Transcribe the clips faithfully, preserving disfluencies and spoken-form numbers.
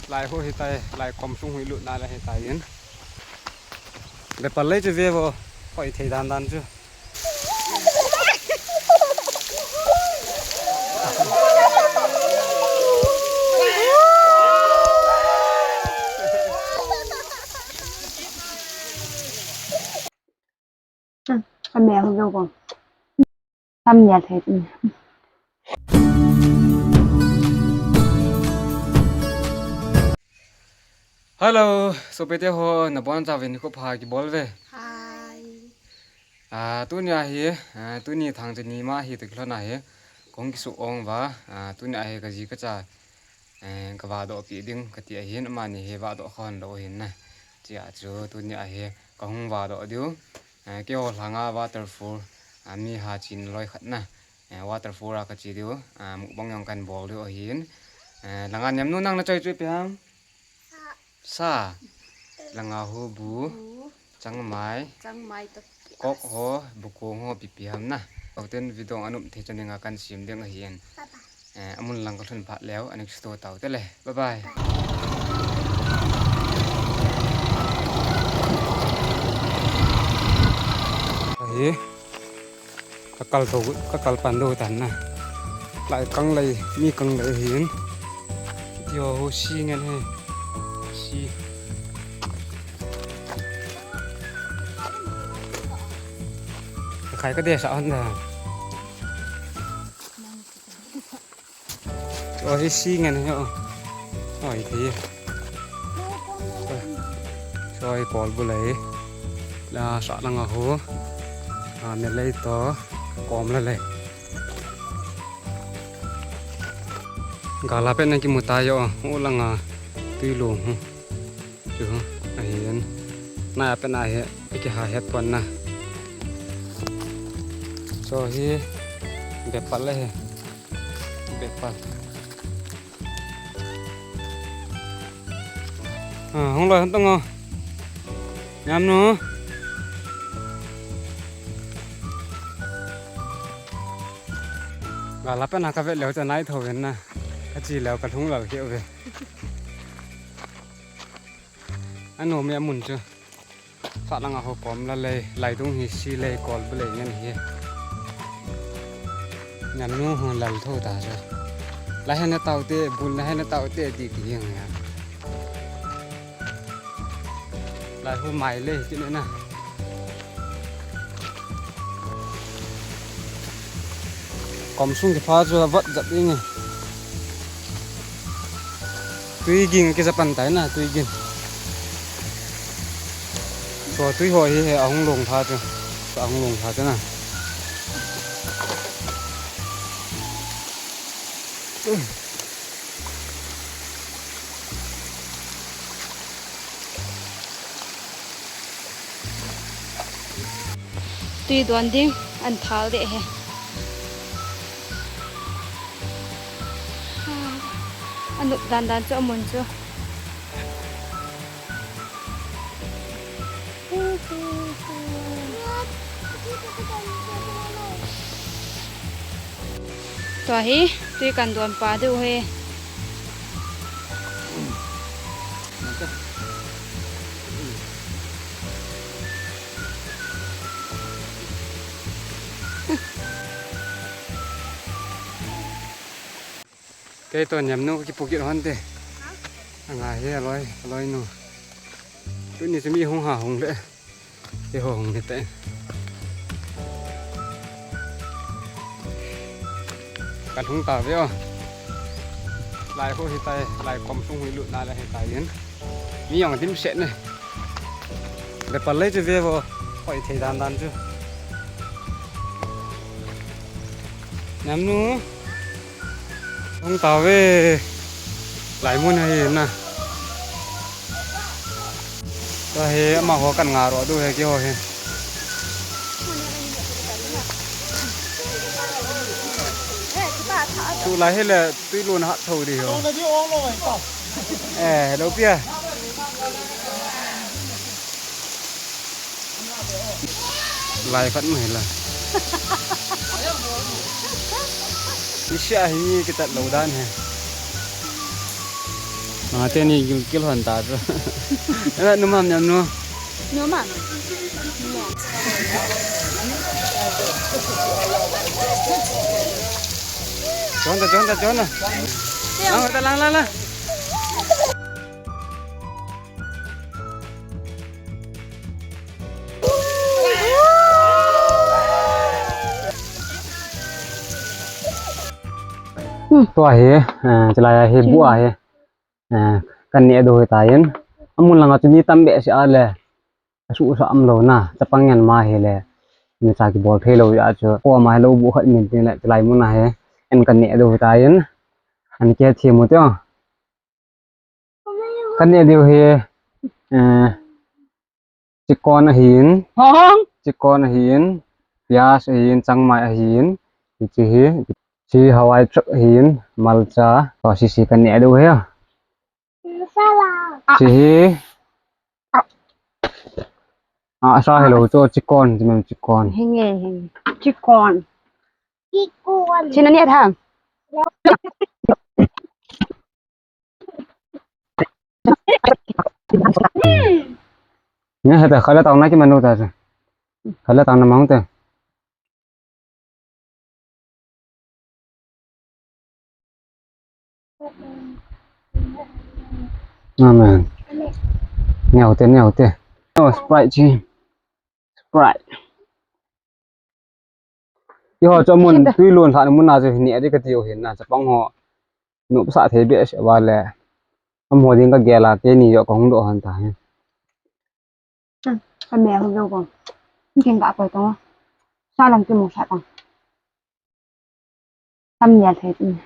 Lai ho hitai, lai kom sung hui lut na le hitai in. Bepal lei chu ve vo, koi thei dan dan chu. Ka mel ho ko. Tam nia thei. Hello, sopite ho, nabon chauvin nikho pha kibol ve. Hi. Ah, tunia hi, ah, tuni thangcha ni ma hi, tu kilhon a hi, kong kisu ong va, ah, tunia hi kaji kacha, eh, kava doh pi ding kati ahin, amani hi va doh khon lou hin na. Chia chu tunia hi kahung va doh diu. Eh, keiho langa waterfall, ah, mi ha chin loi khat na. Eh, waterfall a kache diu, ah, mukbang jong kan bol diu ahin. Eh, langa Niamnu nang na choi chu ipi ham? Sa. Langa ho bu. Bu. Changmai. Changmai to. Kok ho, bukong ho, ipi ipi ham na. Auten video anop thei chan dinga kan sem ding ahin. Bye bye. Eh, amun lang kalhun phat leu, anext to tau te le. Bye bye. Hi, kakal to, kakal pan do tan na. Lai kang lai, mi kang lai hin. Tio ho si ngen he. Si. Khai ka de sa hon da. Oi, si ngen hi o. Oi, thei. Oi, kol bu lei. La sa langa ho. A, me lei to. Kom la lei. Gala pen na kimu ta yo. U langa. Tui lung hu. Chu, ahin. Na pen ahi. Iki ha het pon na. Cho hi. Bepal le he. Bepal. Ah, hung loi hung tong o. Niamnu. Gala pen a ka vet leu chu nai tho ven na. Ka chi leu ka lhung lal keu ve. Anom e amun chu. Sa langa ho kom la lei, lai dung hi si lei, kol bu lei ngen hi. Niamnu ho lal tho ta chu. Lai hena tau te, bul na hena tau te, ti ti hing ya. Lai ho mai lei, ti ne na. Kom sung kipha chu avat jat ding e. Tui ging kija pan tai na, tui ging. Chu tui ho hi he ahung long tha chu. Ahung long tha chu na. Tui don ding an thal de he. Anup dan dan chu amun chu. Tua hi, tui kan don pa diu hi. Kei to Niamnu ka kipu kit hon te. Anga hi aloi, aloi nu. Tuni chu mi hung ha hung le. Keiho hung ni te. Kan hung ta ve o. Lai ho hitai, lai kom sung hui lut na le hitai in. Mi jong dim set ne. Bepal lei chu ve vo. Koi thei dan dan chu. Niamnu. Hung ta ve. Lai mun hi na. Tua hi amaho kan nga ro du he keiho hi. Tulai hi le tui lun hat tho di ho. Eh, lo pia. Lai khat mai la. Ni sia hi ni kitat lo dan he. Ah, teni gil, gil hon ta chu. Ela, nu mam nyam nu. Nu mam. Chon ta, chon ta, chon ta. Lang ta, lang, lang, lang. Hmm. Tua hi, eh, chulai hi bu ahi. Eh, kan neh diu hitai. Amun langa chu mi tam behseh a le. Asuhsah umlou na, chapang ngen ma hile. Mi cha kibol thei lou a chu. Koma hilou bu khat min tin le, chulai mun a hi. En kan neh diu hitai. An ke thi mu tio. Kan neh diu hi, eh, chikon ahin, hong. Chikon ahin, pias ahin, changmai ahin, hichi hi, chi hawai chak ahin, malcha, to sisi kan neh diu hi. Chi hi, ah, sa hello, cho chikon, chi mem chikon. Hinge, hinge. Chikon. Chikon. China ni athang. Nge heta khala tau na ki manu ta. Khala tau na mang te. Amen. Neo te, neo te. Oh, Sprite chi. Sprite. Eiho chu mun, tui lon lhah na mun a chu hin neh ding kati u hin na, chapang ho. Nopsah thei behseh uva le. Amaho ding ka gel a, keini joh kahung doh hon ta hi. Hmm, ka mel ho lo ko. Kin ka koi tong. Sa lang kimu sa tang. Kam nel thei tin.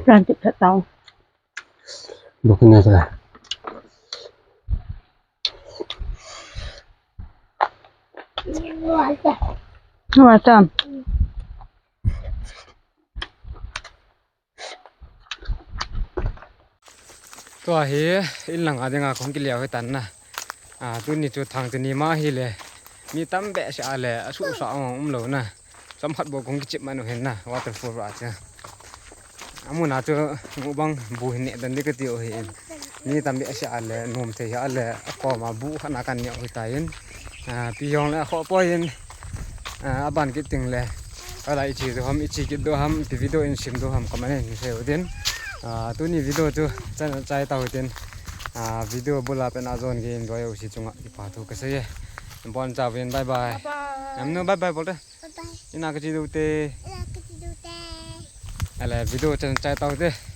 Prantit khat tau. Bukin na sila. Wata. Tua hi, in langa dinga kong kiliau hi tan na. Ah, tuni chu thang tuni ma hi le. Mi tam behseh a le, asuhsah a um lou na. Chomkhat bou kong kichep man u hin na, waterfall a chu. Amun a chu, mu bang bu hin neh dan ding kati u hi in. Mi tam behseh a le, nom thei a le, akoma bu khat na kan neh u hi ta in. Ah, pi jong le, akhoh poi in. Ah, aban kit ting le. Ala ichi do ham, ichi kit do ham, ti video in sim do ham, comment in sei u tin. Ah, tuni video chu chan chai tau tin. Ah, video bula pen a jon gei in doi u si chunga kipa thu kasei e. Bon cha vin, bye bye. Bye bye. Em nu, bye bye bol te. Bye bye. Ina kachi do te. Ina kachi do te. Ale video chan chai tau te.